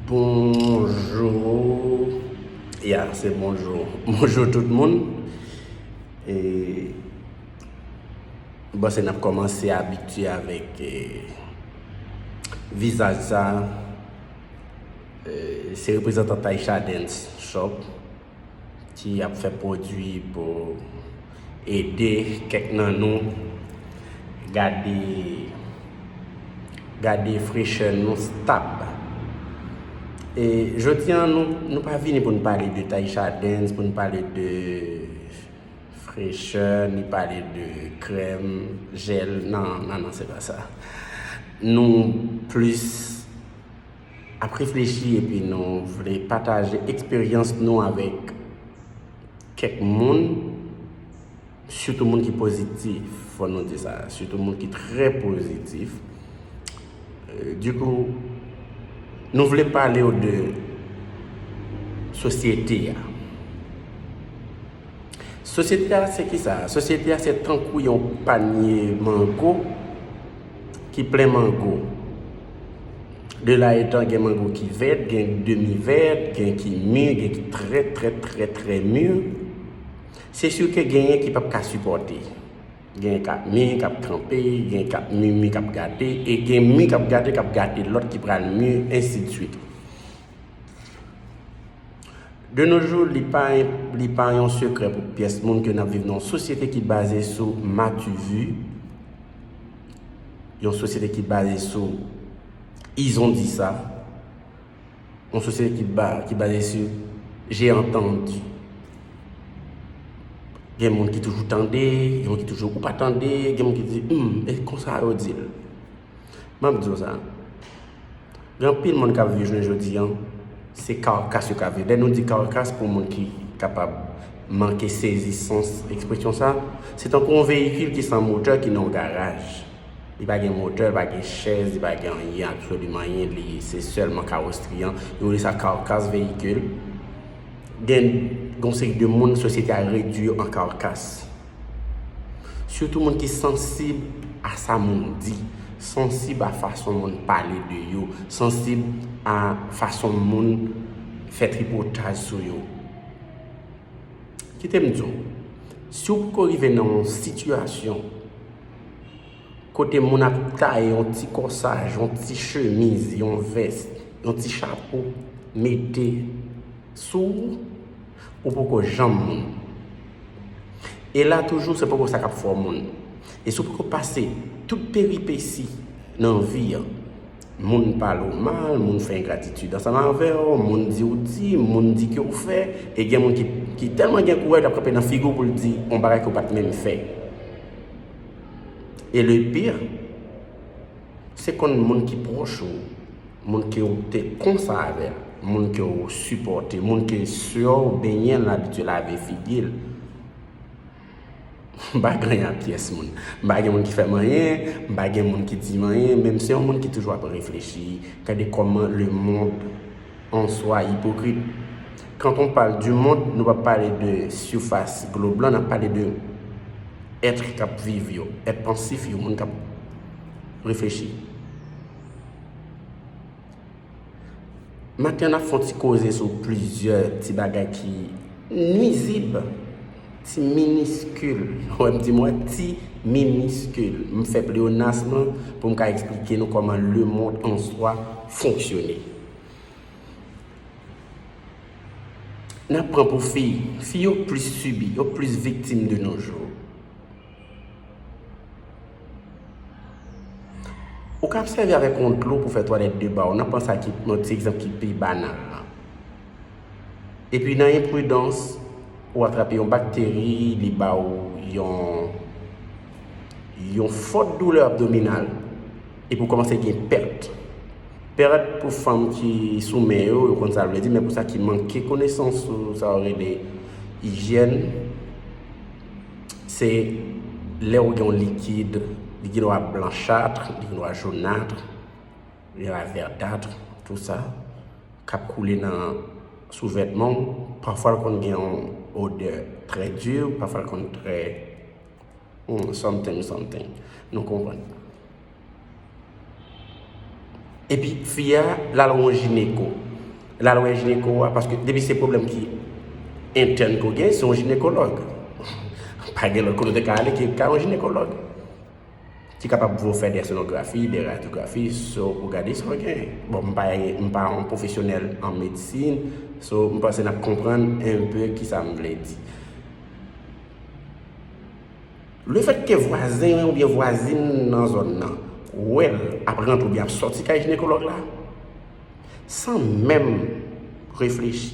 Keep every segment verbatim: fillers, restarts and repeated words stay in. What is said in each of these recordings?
Bonjou. Ya, se bonjou. Bonjou tout moun. E, bon, se n ap kòmanse abitye avèk, e, vizaj sa. E, se reprezantan Taisha Dance Shop ki ap fè pwodui pou ede kèk nan nou gade, gade frechè nou stab. E jodi a, nou, nou pa vini pou n pale de Taisha Dance, pou n pale de frechè, ni pale de krèm, jèl. Non, non, non, se pa sa. Nou plis ap reflechi epi nou vle pataje eksperyans nou avèk kèk moun, sitou moun ki pozitif, fò nou di sa, sitou moun ki trè pozitif. Euh, du coup, nou vle pale w de sosyete a. Sosyete a se ki sa? Sosyete a se tankou yon panye mango ki plen mango. De la etan, gen mango ki vèt, gen demi vèt, gen ki mi, gen ki trè, trè, trè, trè mi. Se si ke genyen ki p ap ka sipòte. Gen k ap mi, k ap kanpe, gen k ap mi, mi k ap gate, e gen mi k ap gate, k ap gate lòt ki pral mi, ensi de suite. De nos jours, li pa, li pa yon sekrè pou pyès moun ke n ap viv nan yon sosyete ki baze sou mativi, yon sosyete ki baze sou ils ont dit ça, yon sosyete ki, ba, ki baze sou j'ai entendu. Gen moun ki toujou tande, gen moun ki toujou ou pa tande, gen moun ki di, hmm, e konsa yo di l. M ap di w sa. Gen anpil moun k ap viv jounen jodi a, se kawkas yo ka viv. Lè nou di kawkas, pou moun ki kapab manke sezi sans ekspresyon sa, se tankou yon veyikil ki san motè, ki nan yon garaj. Li pa gen motè, li pa gen chèz, li pa gen anyen, absoliman anyen. Li, se sèlman kawosri an. Yo rele sa kawkas veyikil. Gen, gen yon seri de moun, sosyete a redui yo an kawkas. Sitou moun ki sansib a sa moun di, sansib a fason moun pale de yo, sansib a fason moun fè tripotaj sou yo. Kite m di w, si w poko rive nan yon sitiyasyon kote moun ap taye yon ti kòsaj, yon ti chemiz, yon vès, yon ti chapo, mete sou ou, ou poko janm moun. E la toujou, se poko sa k ap fè w moun. E si w poko pase tout peripesi nan vi an, moun pale w mal, moun fè engratitid ansanm avè w, moun di w di, moun di ke w fè, e gen moun ki, ki tèlman gen kouraj, l ap kanpe nan figi w pou l di yon bagay ke w pa t menm fè. E le pire, se konn moun ki pwòch ou, moun ke w te konsa avè l, moun ke w sipòte, moun ke sè w benyen l abitye lave figi l. M pa gen anyen ak pyès moun. M pa gen moun ki fè m anyen, m pa gen moun ki di m anyen, men m se yon moun ki toujou ap reflechi, gade kòman le monde en soi ipokrit. Quand on parle du monde, nou p ap pale de sifas glob lan, n ap pale de èt k ap viv yo, èt pansif yo, moun k ap reflechi. Maten an, n ap fè yon ti koze sou plizyè ti bagay ki nwizib, ti miniskil. Ou wè m di m wè ti miniskil. M fè pleonasm pou m ka eksplike nou kòman le monde en soi fonksyone. N ap pran pou fi, fi yo plis sibi, yo plis viktim de nos jours. Ou ka ap sèvi avèk yon dlo pou fè twalèt de ba w. N ap pran sa ki, yon ti egzanp ki pi banal la. Epi nan enpridans, ou atrape yon bakteri, li ba w yon, yon fòt doulè abdominal. Epi w kòmanse gen pèt. Pèt pou fanm ki sou men yo, yo konn sa l vle di, men pou sa ki manke konesans sou sa yo rele ijyèn, se lè w gen yon likid, li gen dwa blanchat, li gen dwa jaunâtre, li gen dwa verdâtre, tout sa, k ap koule nan souvètman w, pafwa l konn gen yon odè trè di, pafwa l konn trè, hmm, something, something. Nou konprann. Epi fi a, l al wè yon jineko. L al wè jineko a, paske depi se pwoblèm ki entèn ke w gen, se yon jinekològ. Pa gen lòt kote w te ka ale ki ka yon jinekològ. Ki kapab voye w fè de sonografi, de radyografi, so ou gade sa w gen. Bon, m pa, m pa yon pwofesyonèl an medsin, so m panse n ap konprann enpe kisa m vle di. Lefètke vwazen oubyen vwazin nan zòn nan wè l ap rantre oubyen ap sòti kay jinekològ la, san menm reflechi,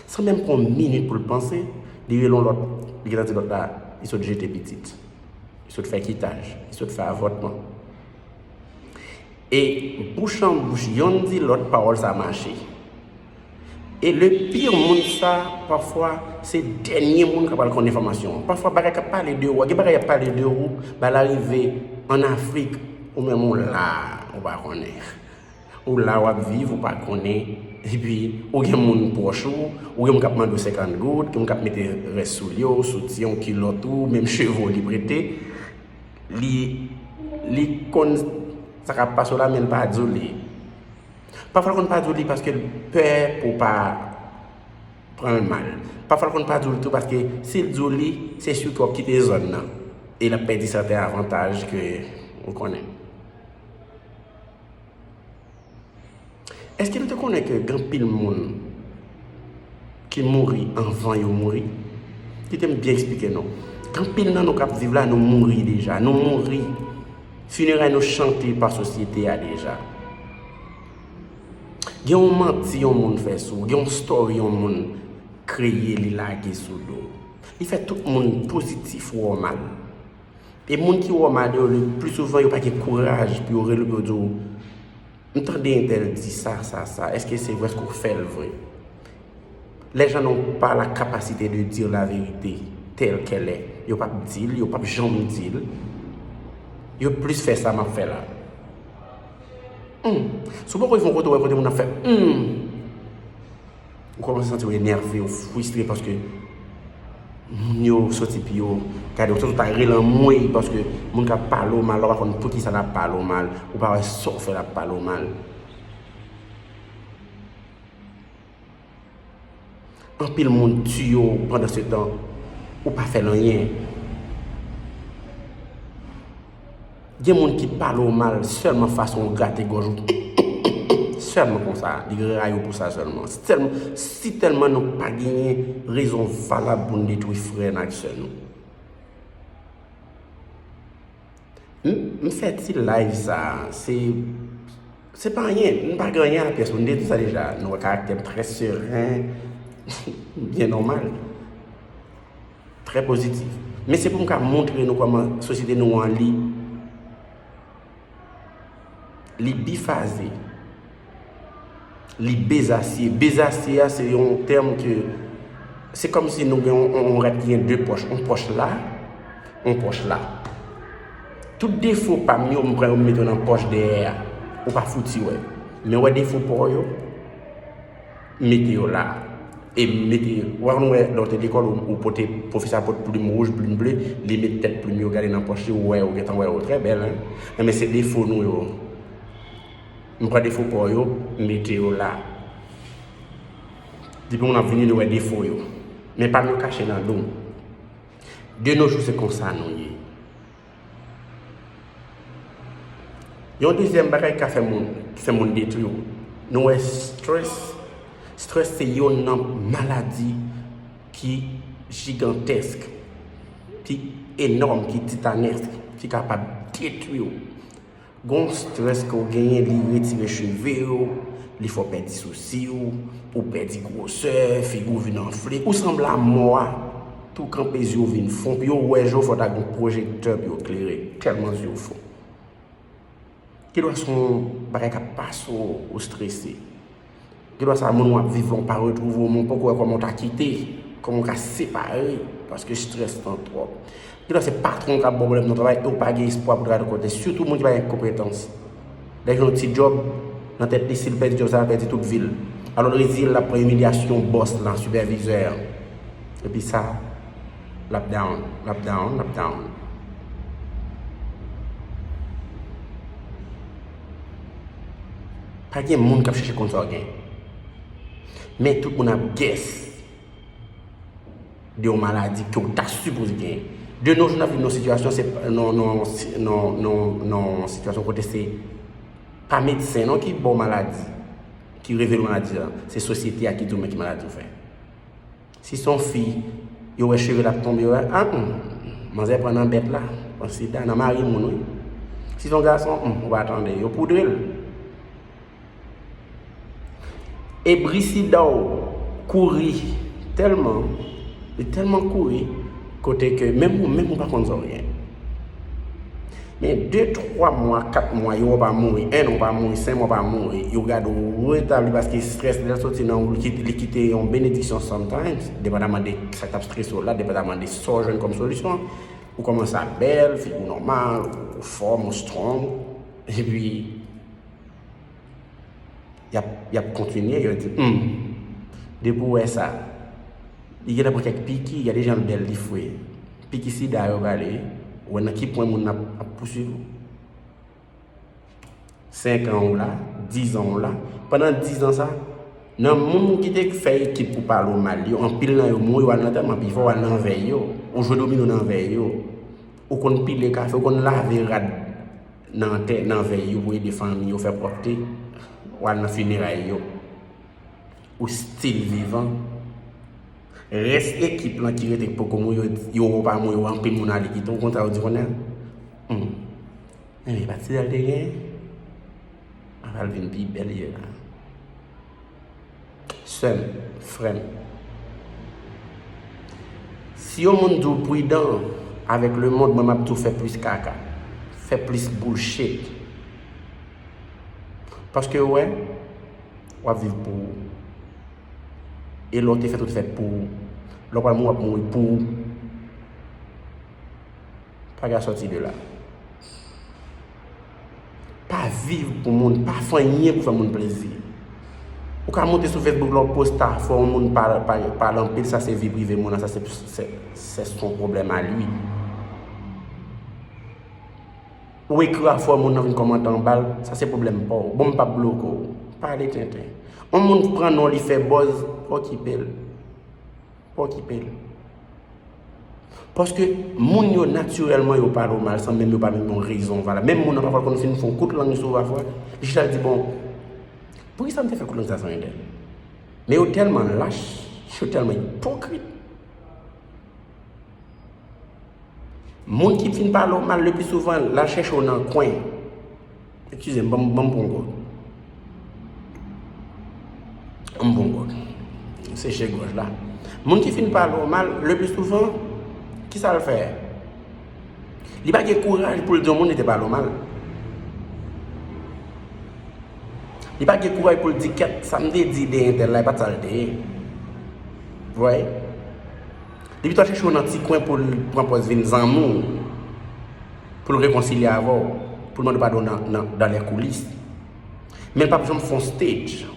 san menm pran yon minit pou l panse, li rele yon lòt, li gentan di lòt la, li sot jete pitit, li sot fè kitaj, li sot fè avòtman. E bouch an bouch, yonn di lòt pawòl sa mache. E le pire, moun sa, pafwa, se dènye moun k ap al konn enfòmasyon an. Pafwa, bagay k ap pale de ou a, gen bagay y ap pale de ou, ba l arive ann Afrik, ou menm ou la, ou pa konnen. Ou la w ap viv, ou pa konnen. Epi, ou gen moun pwòch ou, ou gen moun k ap mande w senkant goud, gen moun k ap mete rès soulye w, soutyen w, kilòt ou, menm cheve w li prete. Li, li konn sa k ap pase w la, men l pa di w li. Pafwa l konn pa di w li paske l pè pou w pa pran l mal. Pafwa l konn pa di w li tou paske si l di w li, se sitou w ap kite zòn nan. E l ap pèdi sèten avantaj ke ou konnen. Èske nou te konnen ke gen anpil moun ki mouri anvan yo mouri? Kite m byen eksplike nou. Gen anpil nan nou k ap viv la, nou mouri deja. Nou mouri. Fineray nou chante pa sosyete a deja. Gen yon manti yon moun fè sou ou, gen yon story yon moun kreye, li lage sou do w. Li fè tout moun pozitif wè w mal. E moun ki wè w mal yo, le pli souvan, yo pa gen kouraj pou yo rele w pou yo di w, "M tande entèl di sa, sa, sa. Èske se vre? Èske w fè l vre?" Les gens n'ont pas la capacité de dire la vérité telle qu'elle est. Yo p ap di l, yo p ap janm di l. Yo plis fè sa m ap fè la. Hmm. Si w poko rive yon kote, w wè kote moun ap fè, hmm. Ou kòmanse santi w enève, ou fristre paske moun yo soti pi yo. Gade, ou santi w ta rele anmwey paske moun k ap pale w mal, ou pa konn poukisa l ap pale w mal, ou pa wè sa w fè l ap pale w mal. Anpil moun tiye w pandan se tan, ou pa fè l anyen. Gen moun ki pale w mal sèlman fason w grate gòj ou. Sèlman konsa, li rayi w pou sa sèlman. Sèlman, si tèlman nou pa genyen rezon valab pou n detwi frè n ak sè nou. M, m fè ti live sa, se, se pa anyen, m pa gen anyen a pyès moun, m te di sa deja, nou wè karaktè m trè seren, byen nòmal. Trè pozitif. Men se pou m ka montre nou kòman sosyete nou an li, li bifaze, li bezasye. Bezasye a se yon tèm ke se kòmsi nou gen yon, yon, yon rad ki gen de pòch, yon pòch la, yon pòch la. Tout defo pa m yo, m pran yo m mete yo nan pòch dèyè a. Ou pa fouti wè. Men wè defo pa w yo, mete yo la. E mete, ou pa konn wè lè w te lekòl, ou, ou pote, pwofesè a pot plim wouj, plim ble, li met tèt plim yo gade nan pòch li, ou wè, ou gentan wè yo trè bèl, en. Enben, se defo nou yo. M pran defo pa w yo, m mete yo la. Depi moun ap vini, nou wè defo yo. Men pa m yo kache nan do m. De nos jours, se konsa nou ye. Yon dezyèm bagay ki ka fè moun, ki fè moun detwi w, nou wè strès. Strès se yonn nan maladi ki jigantèsk, ki enòm, ki titanèsk, ki kapab detwi w. Gon strès ke w genyen, li retire cheve w, li fè w pèdi sousi w, ou pèdi gwosè, figi w vin anfle, ou sanble a mò a, tou kanpe, zye w vin fon, pou yo wè je w, fò ta gen pwojektè pou yo klere, tèlman zye w fon. Gen dwa se yon bagay k ap pase w, ou strese. Gen dwa sa moun w ap viv la, w pa retwouve w, men w poko wè kòman w ta kite, kòman w ka separe, paske strès lan twòp. Gen dwa se patwon w k ap ba w pwoblèm nan travay e w pa gen espwa pou travay lòt kote, sitou moun ki pa gen konpetans. Lè gen yon ti djòb nan tèt li, si l pèdi djòb sa, l pèdi tout vi l. Alò l reziye l, l ap pran imilyasyon bòs lan, sipèvizè an. Epi sa, l ap down, l ap down, l ap down. Pa gen moun k ap chèche konn sa w gen. Men tout moun ap guess de yon maladi ke w ta sipoze genyen. De nos jours, n ap viv nan sitiyasyon, se pa, nan, nan, nan, nan, nan sitiyasyon kote se pa medsen non ki ba w maladi, ki revele w maladi a, se sosyete a ki di w men ki maladi w fè. Si se yon fi, yo wè cheve l ap tonbe, yo wè, ah, hmm, manzè pran nan bèt la, pran sida, nan mari moun, wi. Si se yon gason, hmm, ou pa tande, yo poudre l. E bri sida w kouri tèlman, li tèlman kouri, kote ke menm ou, menm ou pa konn sa w gen. Men de, twa mwa, kat mwa, yon w pa mouri, en w pa mouri, senk mwa w pa mouri, yo gade w retabli paske strès li soti nan ou, li kite, li kite yon benediksyon sometimes, depandaman de sa k t ap strese w la, depandaman de sa w jwenn kòm solisyon, ou kòmanse a bèl, figi w nòmal, ou fòm, ou strong, epi y ap, y ap kontinye, yo di, hmm, depi w wè sa, li gentan pran kèk piki, gade jan l bèl, li fre. Piki sida yo prale, ou wè nan ki pwen moun nan ap, ap pouswiv ou. Senk an ou la, diz an ou la. Pandan diz an sa, nan moun ki te fè ekip pou pale w mal yo, anpil nan yo mouri, w al nan antèman, pifò w al nan vèy yo. Ou jwe domino nan vèy yo. Ou konn pile kafe, ou konn lave rad nan antè, nan vèy yo pou ede fanmi yo fè pwòpte. W al nan fineray yo. Ou still vivan. Rès ekip lan ki rete k poko mouri, yo, yo pa mouri, yo anpil moun ale kite w, ou konn sa yo di kounye a? Hmm. Enben, e pa ti dèl te gen? Apa l vin pi bèl ye la. Sè m, frè m, si yon moun di w pridan avèk lemonn, mwen m ap di w fè plis kaka, fè plis bullshit. Paske w wè, w ap viv pou ou. E lè w te fèt, ou te fèt pou ou. Lè w pral mouri, w ap mouri pou ou. Pa gen sòti de la. Pa viv pou moun, pa fè anyen pou fè moun plezi. Ou ka monte sou Facebook la, w posta, fè yon moun pale, pale, pale anpil, sa se vi prive moun nan, sa se, se, se son pwoblèm a li. Ou ekri afè moun nan vin kòmante anba l, sa se pwoblèm pa w. Bon, m p ap bloke w. Pale tenten. Yon moun pran non li fè buzz, pa okipe l. Pa okipe l. Paske moun yo natirèlman yo pale w mal san menm yo pa menm yon rezon valab. Menm moun nan pafwa l konn fin fè yon kout lang sou ou pafwa, li chita l di, bon, poukisa m te fè kout lang sa sou entèl? Men yo tèlman lach, yo tèlman ipokrit. Moun ki fin pale w mal le pli souvan, l al chèche w nan kwen. Eskize m, ban m, ban m pran yon gòg. Ban m pran yon gòg. Seche gòj la. Moun ki fin pale w mal, le pli souvan, kisa l fè? Li pa gen kouraj pou l di yon moun li te pale w mal. Li pa gen kouraj pou l di, kèt, sa m te di de entèl la, e pa t sa l te ye. Vwè? Li pito al chèche w nan ti kwen pou l pran pòz vin zanmi w, pou l rekonsilye avè w, pou l mande w padon nan, nan, dans les coulisses. Men l p ap janm fè yon stage.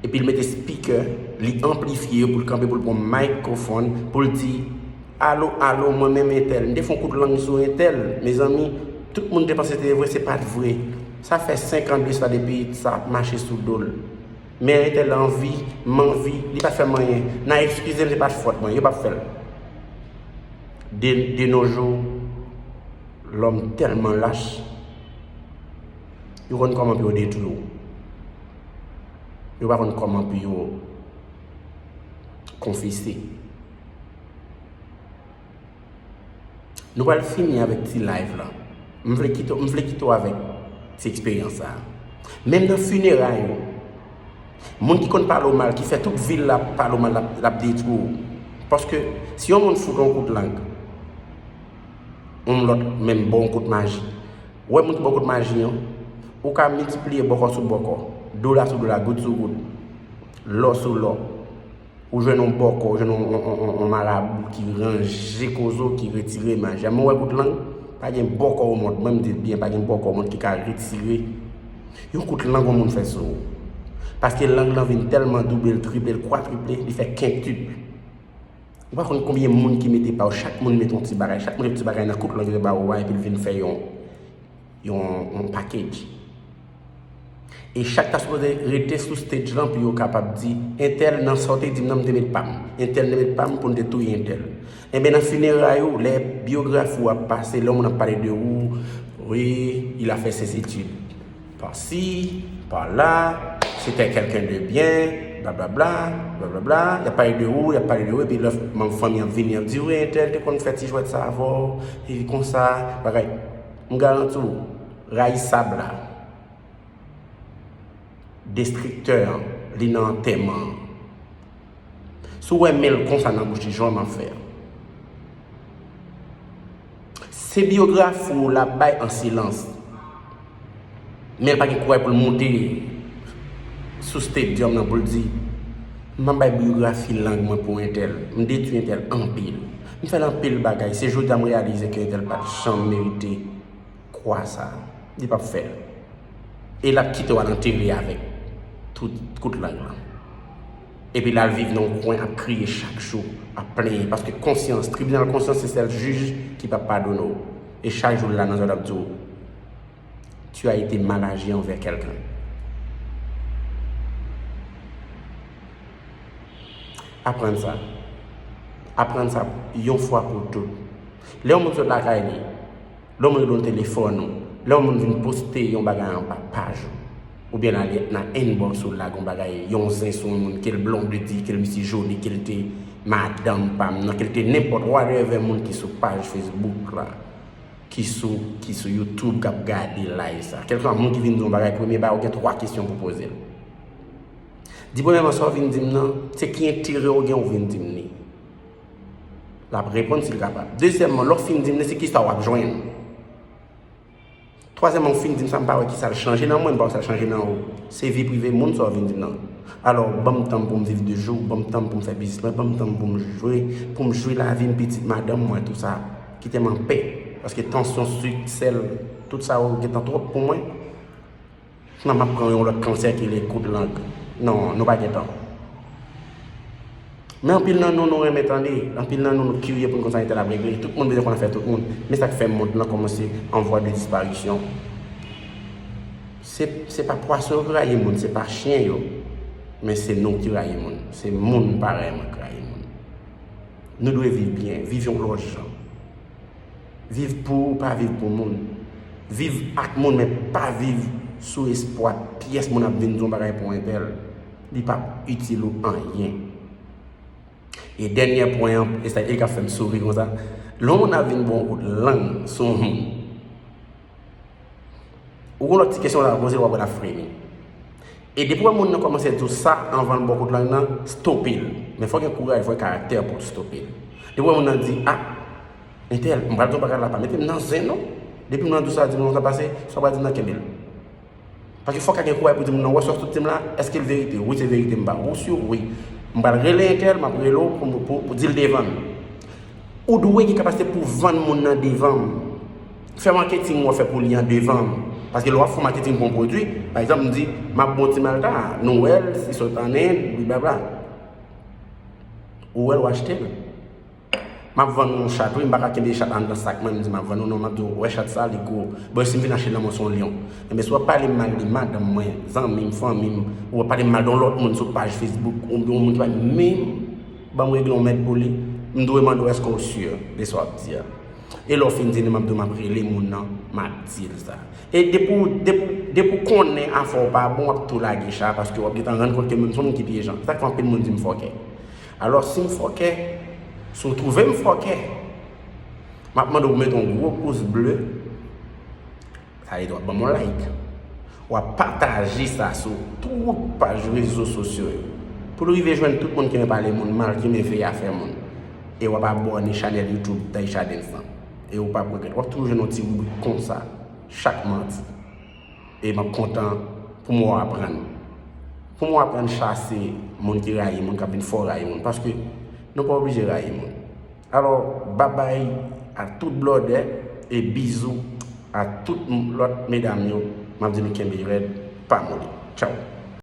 Epi l mete speaker, li anplifye yo pou l kanpe, pou l pran mikrofòn, pou l di, alo, alo, mwen menm entèl, m te fè yon kout lang sou entèl, mezanmi, tout moun te panse se te vre, se pa t vre. Sa fè senk an de sa depi sa ap mache sou do l. Men entèl anvi, m anvi, li pa t fè m anyen. N a eskize m, se pa t fòt mwen, yo p ap fè l. De, de nos jours, lòm tèlman lach, yo konn kòman pou yo detwi w. Yo pa konn kòman pou yo konfese. Nou pral fini avèk ti live la. M vle kite, m vle kite w avèk ti eksperyans sa a. Menm nan fineray ou, moun ki konn pale w mal, ki fè tout vi l la pale w mal, l ap, l ap detwi w. Paske si yon moun fout yon kout lang, yon lòt menm ba w yon kout maji. Ou wè moun ki ba w kout maji an, ou ka miltipliye bòkò sou bòkò, dola sou dola, gout sou gout, lò sou lò. Ou jwenn yon bòkò, ou jwenn yon, yon, yon, yon, yon marabou ki ranje koze w, ki retire maji a. Men w wè kout lang, pa gen bòkò omond, mwen m di l byen, pa gen bòkò omond ki ka retire yon kout lang yon moun fè sou ou. Paske lang lan vin tèlman double l, triple l, kwatriple, li fè kentip. Ou pa konn konbyen moun ki mete pa w, chak moun mete yon ti bagay, chak moun mete yon ti bagay nan kout lang yo ba ou a, epi l vin fè yon, yon, yon package. E chak ta sipoze rete sou stage lan pou yo kapab di, entèl nan sa w te di m nan, m te met pa m. Entèl te met pa m pou n te touye entèl. Enben, nan fineray ou, lè biyografi w ap pase, lè yon moun ap pale de ou, wi, il a fait ses études par-ci, par-là, c'était quelqu'un de bien, blablabla, blablabla. Y ap pale de ou, y ap pale de ou, epi lè manm fanmi an vini, y ap di, wi, entèl te konn fè ti jwèt sa avè w, e konsa, bagay. M garanti w, rayisab la, destriktè an, li nan antèman an. Si w wè men l konsa nan bouch li, jan m ap fè a. Se biyografi w l ap bay an silans. Men l pa gen kouraj pou l monte sou stadium nan pou l di, m ap bay biyografi lang mwen pou entèl. M detwi entèl anpil. M fè l anpil bagay. Se jodi a m reyalize ke entèl pa t janm merite kwa sa. Li p ap fè l. E l ap kite w al antere avèk tout kout lang lan. Epi l al viv nan yon kwen ap kriye chak jou, ap plenyen. Paske konsyans, tribinal konsyans se sèl jij ki p ap padone w. E chak jou l la nan zòn ap di w, tu as été mal agi envers quelqu'un. Aprann sa. Aprann sa yon fwa pou tout. Lè yon moun sot lakay li, lè yon moun rele w nan telefòn ou, lè yon moun vin poste yon bagay anba paj ou, oubyen l ale nan inbox ou lage yon bagay, yon zen sou yon moun, ke l blonde di, ke l misye joli, ke l te madanm pa m nan, ke l te nenpòt whatever moun ki sou paj Facebook la, ki sou, ki sou YouTube, k ap gade live sa. Kèlkeswa moun ki vin di yon bagay, premye bagay, ou gen twa kesyon pou poze l. Di premyèman, sa w vin di m nan, se ki enterè w gen ou vin di m li? L ap reponn si l kapab. Dezyèmman, lè w fin di m li, se kisa w ap jwenn? Twazyèmman, ou fin di m sa, m pa wè kisa l chanje nan mwen, m pa wè sa l chanje nan ou. Se vi prive moun sa w vin di m nan. Alò, ban m tan pou m viv de jou, ban m tan pou m fè biznis mwen, ban m tan pou m jwe, pou m jwi lavi m, pitit madanm mwen, tou sa. Kite m anpè. Paske tansyon, sik, sèl, tout sa yo gentan twòp pou mwen. Nan m ap pran yon lòt kansè ki rele kout lang. Non, nou pa gen tan. Men anpil nan nou, nou renmen tande. Anpil nan nou, nou kirye pou n konn sa entèl ap regle. Tout moun bezwen konn afè tout moun. Men sa k fè mond lan kòmanse an vwa de disparisyon. Se, se pa pwason yo ki rayi moun, se pa chen yo. Men se nou ki rayi moun. Se moun parèy mwen ki rayi moun. Nou dwe viv byen, viv yon lòt jan. Viv pou ou, pa viv pou moun. Viv ak moun, men pa viv sou espwa pyès moun ap vin di yon bagay pou entèl. Li p ap itil ou anyen. E dènye pwen an, e sa, e l ka fè m souri konsa. Lè yon moun ap vin ba w yon kout lang sou yon moun, ou gon lòt ti kesyon w ta poze l, w ap wè l ap freni. E depi w wè moun nan kòmanse di w sa anvan l ba w kout lang nan, stope l. Men fò w gen kouraj, fò w gen karaktè pou w stope l. Depi w wè moun nan di, a, entèl, m pral di yon bagay la, pa mete m nan zen non. Depi moun nan di w sa, di m non sa pase, sa w pral di m nan kenbe l. Paske fò w ka gen kouraj pou di moun nan, w wè sa w sot di m la, èske l verite? Wi, se verite, m ba ou si wi. M pral rele entèl, m ap rele w pou, pou, pou di l devan l. Ou dwe gen kapasite pou vann moun nan devan m. Fè maketing w ap fè pou li an devan m. Paske lè w ap fè maketing pou yon pwodui, pa egzanp, m di, m ap bon ti malta, nou wè l, li sot an End, blablabla. Ou wè l, w achte l. M ap vann yon chat, wi, m pa ka kenbe chat anndan sak mwen, m di, m ap vann ou, non, m ap di w, wè chat sa, li gwo. Bon, si m vin achte l nan men w, se yon lyon. Enben, si w ap pale m mal de madanm mwen, zanmi m, fanmi m, ou ap pale m mal de yon lòt moun sou paj Facebook, oubyen yon moun ki pa menm ban m regle yon mèd pou li, m dwe mande w èske w si de sa w ap di a. E lè w fin di li, m ap di w m ap rele moun nan, m ap di l sa. E depi w, depi w, depi w konnen afè w pa bon, w ap tou lage chat paske w ap gentan rann kont ke menm se yon moun ki piye jan. Se sa k fè anpil moun di m fòkè. Alò, si m fòkè, si w twouve m fòkè, m ap mande w pou mete yon gwo pous ble. Sa vle di w ap ban m yon like. W ap pataje sa sou tout paj rezo sosyo yo. Pou l rive jwenn tout moun ki renmen pale moun mal, ki renmen veye afè moun. E w ap abòne chanèl YouTube Taïcha Dance lan. E w p ap regrèt. W ap toujou jwenn yon ti ribrik konsa, chak madi. E m ap kontan pou m wè w aprann. Pou m wè w aprann chase moun ki rayi moun, k ap vin fè w rayi moun. Paske nou pa oblije rayi moun. Alò, babay a tout blòdè e bizou a tout m-, lòt medam yo. M ap di nou kenbe rèd, pa moli. Tchaw.